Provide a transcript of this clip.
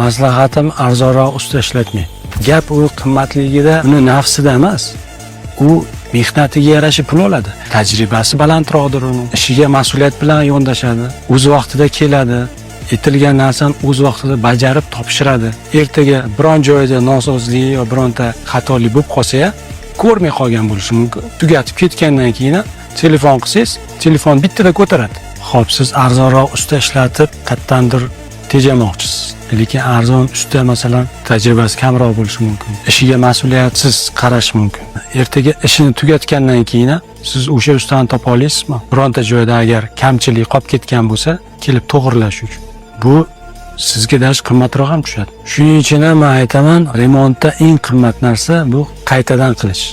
Maslahatim, arzonroq usta ishlatmang. Gap u qimmatligida, uni nafsida emas. U mehnatiga yarasha pul oladi. Tajribasi balandroqdir uni. Ishiga mas'uliyat bilan yondashadi. O'z vaqtida keladi. Aytilgan narsani o'z vaqtida bajarib topshiradi. Ertaga biron joyida nosozlik yo bironta xatolik bo'lib qolsa ham, ko'rmay qolgan bo'lishi mumkin. Tugatib ketgandan keyin ham telefon qilsangiz, telefon bittada ko'taradi. Xo'p, siz arzonroq usta ishlatib, qayerdandir tejamoqchisiz. Lekin arzon usta, masalan, tajribasi kamroq bo'lishi mumkin. Ishiga mas'uliyatsiz qarash mumkin. Ertaga ishini tugatgandan keyin ham siz o'sha ustani topa olasizmi? Bironta joyda agar kamchilik qolib ketgan bo'lsa, kelib to'g'irlash uchun. Bu sizga даже qimmatroq ham tushadi. Shuning uchun ham men aytaman, remontda eng qimmat narsa bu qaytadan qilish.